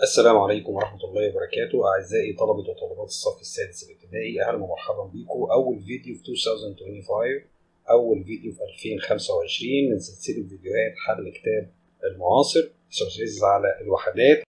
السلام عليكم ورحمة الله وبركاته. أعزائي طلبة وطالبات الصف السادس الابتدائي، أهلا ومرحبا بكم. أول فيديو في 2025، أول فيديو في 2025 من سلسلة فيديوهات حل كتاب المعاصر exercises على الوحدات.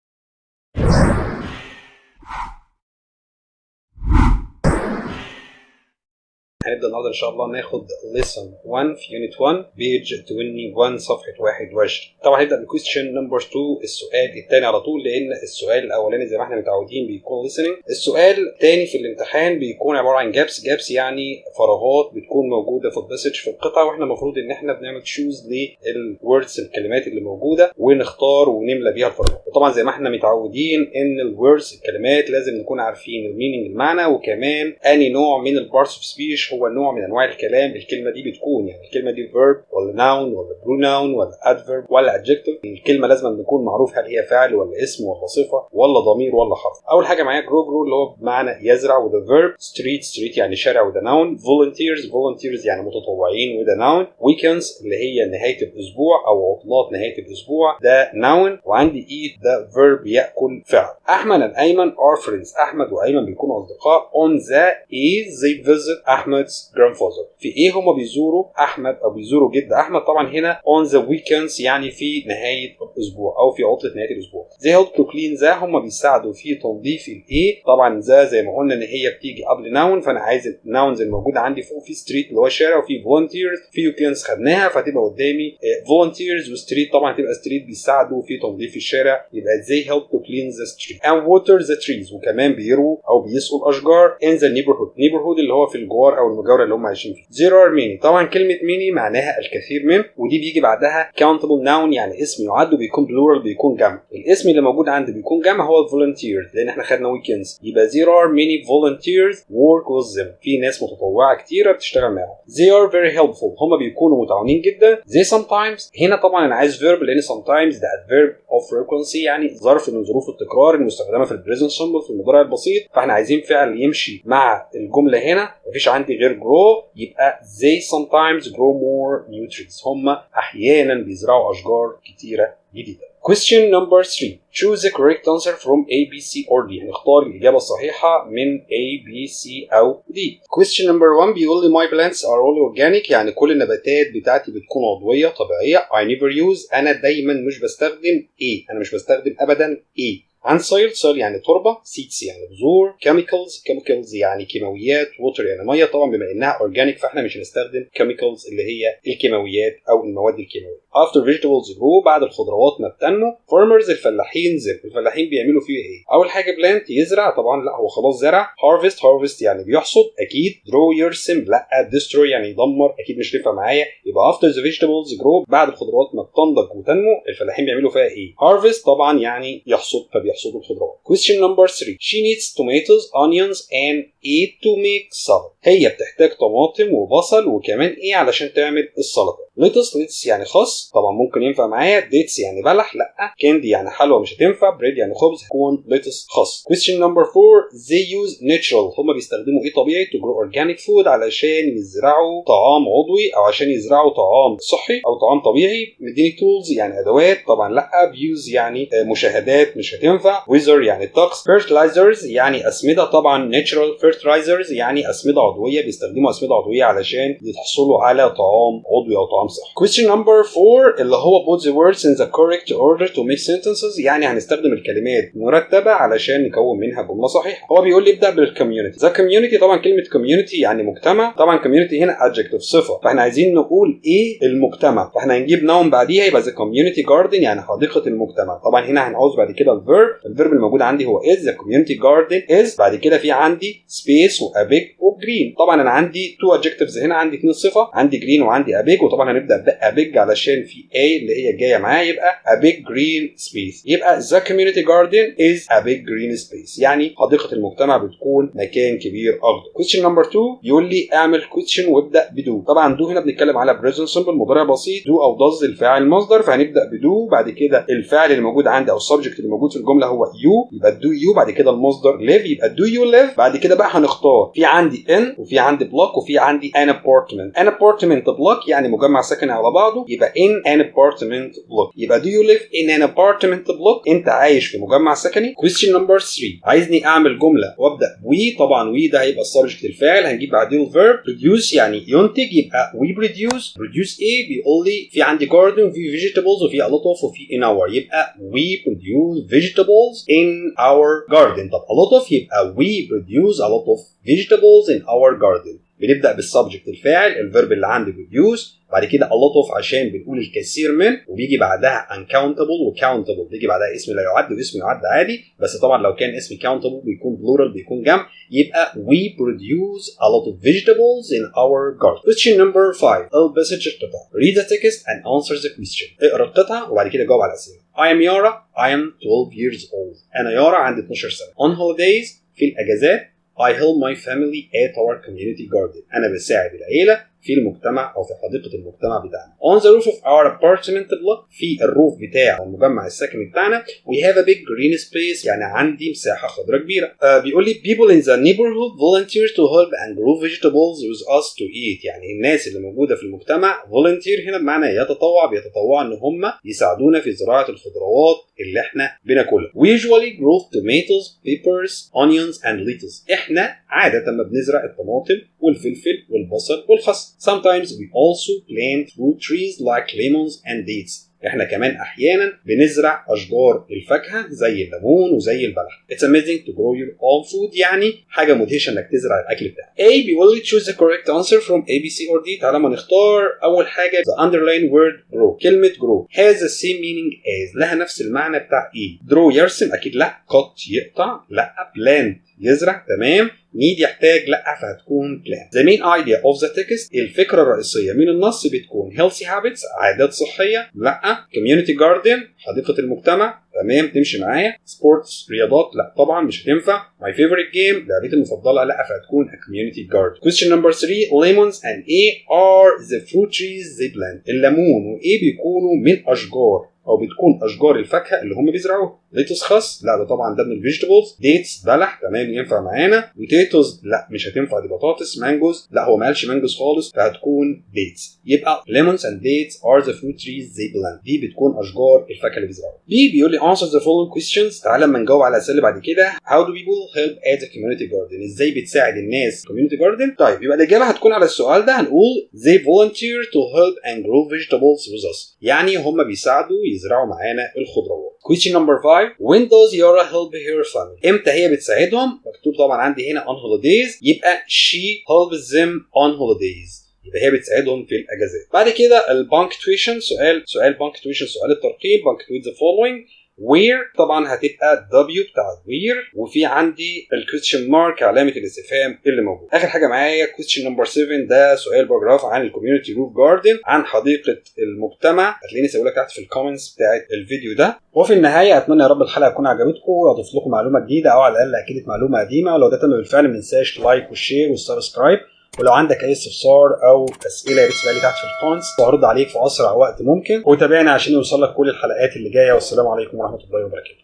هنبدأ النهارده إن شاء الله ناخد lesson 1 في unit 1 page 21 صفحة 21. طبعا هنبدأ ب question number 2، السؤال الثاني على طول، لأن السؤال الأولاني زي ما احنا متعودين بيكون listening. السؤال الثاني في الامتحان بيكون عبارة عن gaps، gaps يعني فراغات بتكون موجودة في ال passage في القطعة، واحنا المفروض إن احنا بنعمل choose لل words، الكلمات اللي موجودة، ونختار ونملى بيها الفراغات. وطبعا زي ما احنا متعودين إن ال words الكلمات لازم نكون عارفين ال meaning المعنى، وكمان أني نوع من ال parts of speech، هو نوع من انواع الكلام الكلمة دي بتكون، يعني الكلمة دي verb ولا noun ولا pronoun ولا adverb ولا adjective. الكلمة لازم نكون معروف هل هي فاعل ولا اسم ولا صفة ولا ضمير ولا حرف. اول حاجة معايا grow، grow اللي هو بمعنى يزرع وده verb، street، street يعني شارع وده noun، volunteers، volunteers يعني متطوعين وده noun، weekends اللي هي نهاية الاسبوع او عطلات نهاية الاسبوع ده noun، وعندي eat ده verb ياكل فعل. احمد and ايمن are friends، احمد وايمن بيكونوا اصدقاء. on the is they visit احمد grandfather، في ايه هما بيزوروا احمد او بيزوروا جد احمد؟ طبعا هنا on the weekends يعني في نهاية الاسبوع او في عطله نهاية الاسبوع. they help to clean the، هما بيساعدوا في تنظيف الايه. طبعا the زي ما قلنا ان هي بتيجي قبل noun، فانا عايز ال nouns الموجودة عندي فوق في street اللي هو الشارع، وفي volunteers، في weekends خدناها، فتبقى قدامي volunteers و street، طبعا هتبقى street بيساعدوا في تنظيف الشارع، يبقى they help to clean the street and water the trees، وكمان بيروا او بيسقوا الاشجار in the neighborhood، neighborhood اللي هو في الجوار او المجاورة اللي هم عايشين فيه. there are many، طبعا كلمة many معناها الكثير من، ودي بيجي بعدها countable noun يعني اسم يعد وبيكون plural بيكون جمع. الاسم اللي موجود عندي بيكون جمع هو volunteers لان احنا خدنا weekends، يبقى there are many volunteers work with them، في ناس متطوعه كتيرة بتشتغل معاهم. they are very helpful، هم بيكونوا متعاونين جدا. they sometimes، هنا طبعا انا عايز verb لان sometimes ده adverb of frequency يعني ظرف من ظروف التكرار المستخدمة في ال present simple في المضارع البسيط، فاحنا عايزين فعل يمشي مع الجملة هنا، مفيش عندي غير grow، يبقى they sometimes grow more new trees، هم احيانا بيزرعوا اشجار كتيرة جديدة. Question number 3، choose the correct answer from A, B, C or D. هنختار الإجابة الصحيحة من A, B, C أو D. Question number 1 بيقول لي my plants are all organic، يعني كل النباتات بتاعتي بتكون عضوية طبيعية. I never use، أنا دايما مش بستخدم A، أنا مش بستخدم أبدا A. عن soil، soil يعني تربة، seeds يعني بذور، chemicals، chemicals يعني كيماويات، water يعني مية. طبعا بما انها organic فاحنا مش هنستخدم chemicals اللي هي الكيماويات او المواد الكيماوية. after vegetables grow، بعد الخضروات ما بتنمو، farmers الفلاحين them، الفلاحين بيعملوا فيه ايه؟ اول حاجة plant يزرع، طبعا لا هو خلاص زرع. harvest، harvest يعني بيحصد اكيد. draw يرسم، لا. destroy يعني يدمر، اكيد مش هتنفع معايا. يبقى after the vegetables grow، بعد الخضروات ما بتنضج وتنمو الفلاحين بيعملوا فيها ايه؟ harvest طبعا يعني يحصد، فبيحصدوا الخضروات. Question number 3، she needs tomatoes, onions and A to make salad. هي بتحتاج طماطم وبصل وكمان ايه علشان تعمل السلطة؟ lettuce، lettuce يعني خس، طبعا ممكن ينفع معايا. dates يعني بلح، لا. candy يعني حلوى مش هتنفع. bread يعني خبز، هيكون lettuce خس. Question number 4، they use natural، هما بيستخدموا ايه طبيعي to grow organic food علشان يزرعوا طعام عضوي او عشان يزرعوا طعام صحي او طعام طبيعي. مديني tools يعني ادوات، طبعا لا. views يعني مشاهدات مش هتنفع. weather يعني طقس. fertilizers يعني اسمده، طبعا natural fertilizers يعني اسمده عضوية، بيستخدموا اسمده عضوية علشان يحصلوا على طعام عضوي او طعام صحي. Question number 4 اللي هو put the words in the correct order to make sentences، يعني هنستخدم الكلمات مرتبه علشان نكون منها جملة صحيحه. هو بيقول لي ابدا بال community. the community، طبعا كلمة community يعني مجتمع، طبعا community هنا adjective صفة، فاحنا عايزين نقول ايه المجتمع، فاحنا هنجيب noun بعديها، يبقى the community garden يعني حديقة المجتمع. طبعا هنا هنعوز بعد كده ال verb، ال verb الموجود عندي هو is، the community garden is، بعد كده في عندي space و a big و green. طبعا انا عندي two adjectives هنا، عندي اثنين صفة، عندي green وعندي a big، وطبعا هنبدا ب a big علشان في a اللي هي جاية معاه، يبقى a big green space، يبقى the community garden is a big green space يعني حديقة المجتمع بتكون مكان كبير اخضر. Question number 2 يقول لي اعمل question وابدا ب do. طبعا do هنا بنتكلم على present simple مضارع بسيط، do او does الفاعل مصدر، فهنبدا ب do، بعد كده الفاعل اللي موجود عندي او ال subject اللي موجود في الجملة هو you، يبقى do you، بعد كده المصدر live، يبقى do you live. بعد كده بقى هنختار في عندي in وفي عندي block وفي عندي an apartment. an apartment block يعني مجمع مجمع سكني على بعضه، يبقى in an apartment block. يبقى do you live in an apartment block؟ انت عايش في مجمع سكني. question number 3، عايزني اعمل جملة وابدا we. طبعا we ده هيبقى ال subject الفاعل، هنجيب بعديه ال verb. produce يعني ينتج، يبقى we produce. produce ايه؟ بيقول لي في عندي garden وفي vegetables وفي a lot of وفي in our، يبقى we produce vegetables in our garden. طب a lot of، يبقى we produce a lot of vegetables in our garden. بنبدا بال subject الفاعل، ال verb اللي عندي produce، بعد كده a lot of عشان بنقول الكثير من، وبيجي بعدها uncountable و countable، بيجي بعدها اسم لا يعد واسم يعد عادي، بس طبعا لو كان اسم countable بيكون plural، بيكون جمع. يبقى we produce a lot of vegetables in our garden. question number 5، ال passage، القطعة. read the text and answer the question. اقرا القطعة وبعد كده جاوب على الأسئلة. I am Yara، I am 12 years old. أنا يارا، عندي 12 سنة. on holidays، في الأجازات، I help my family at our community garden. أنا بساعد العيلة في المجتمع أو في حديقة المجتمع بتاعنا. On the roof of our apartment block، في ال roof بتاع المجمع السكني بتاعنا، we have a big green space، يعني عندي مساحة خضراء كبيرة. بيقول لي people in the neighborhood volunteer to help and grow vegetables with us to eat. يعني الناس اللي موجودة في المجتمع، volunteer هنا بمعنى يتطوع، بيتطوعوا إن هم يساعدونا في زراعة الخضروات اللي احنا بناكلها. We usually grow tomatoes, peppers, onions and lettuce. احنا عادة ما بنزرع الطماطم والفلفل والبصل والخس. Sometimes we also plant fruit trees like lemons and dates. احنا كمان احيانا بنزرع اشجار الفاكهة زي الليمون وزي البلح. It's amazing to grow your own food، يعني حاجة مدهشه انك تزرع الاكل بتاعك. A بيقول لي choose the correct answer from A B C or D. تعالى ما نختار. اول حاجة the underline word grow، كلمة grow has the same meaning as، لها نفس المعنى بتاع ايه؟ draw يرسم، اكيد لا. cut يقطع، لا. plant يزرع، تمام. need يحتاج، لا، فهتكون plant. The main idea of the text، الفكرة الرئيسية من النص بتكون healthy habits، عادات صحية، لا. community garden، حديقة المجتمع، تمام تمشي معايا. sports، رياضات، لا طبعا مش هتنفع. my favorite game، لعبتي المفضلة، لا، فهتكون a community garden. question number 3، lemons and ايه are the fruit trees they plant. الليمون وايه بيكونوا من اشجار او بتكون اشجار الفاكهة اللي هم بيزرعوها؟ lettuce خس، لا، ده طبعا ده من ال vegetables. dates بلح، تمام ينفع معانا. potatoes لا مش هتنفع، دي بطاطس. mangoes، لا هو ما قالش mangoes خالص، فهتكون dates. يبقى lemons and dates are the fruit trees they plant، دي بتكون اشجار الفاكهة اللي بيزرعوها. B بيقول لي answer the following questions. تعالى لما نجاوب على الاسئلة اللي بعد كده. how do people help at the community garden؟ ازاي بتساعد الناس community garden؟ طيب، يبقى الاجابة هتكون على السؤال ده هنقول they volunteer to help and grow vegetables with us، يعني هم بيساعدوا يزرعوا معانا الخضروات. question number 5، when does Yara help her family؟ امتى هي بتساعدهم؟ مكتوب طبعا عندي هنا on holidays، يبقى she helps them on holidays، يبقى هي بتساعدهم في الاجازات. بعد كده ال punctuation، سؤال punctuation، سؤال الترقيم. punctuate the following. where طبعا هتبقى W بتاع where، وفي عندي ال question mark، علامة الاستفهام اللي موجود. اخر حاجة معايا question number 7، ده سؤال paragraph عن ال community roof garden، عن حديقة المجتمع. هتلاقيني سايبه لك تحت في ال comments بتاعت الفيديو ده. وفي النهاية اتمنى يا رب الحلقة تكون عجبتكم واضيف لكم معلومة جديدة او على الاقل اكدت معلومة قديمه. ولو ده تم بالفعل ما تنساش like وال share وال subscribe، ولو عندك اي استفسار او اسئلة يا ريت تسألني تحت في ال comments وهرد عليك في اسرع وقت ممكن. وتابعنا عشان يوصل لك كل الحلقات اللي جايه، والسلام عليكم ورحمة الله وبركاته.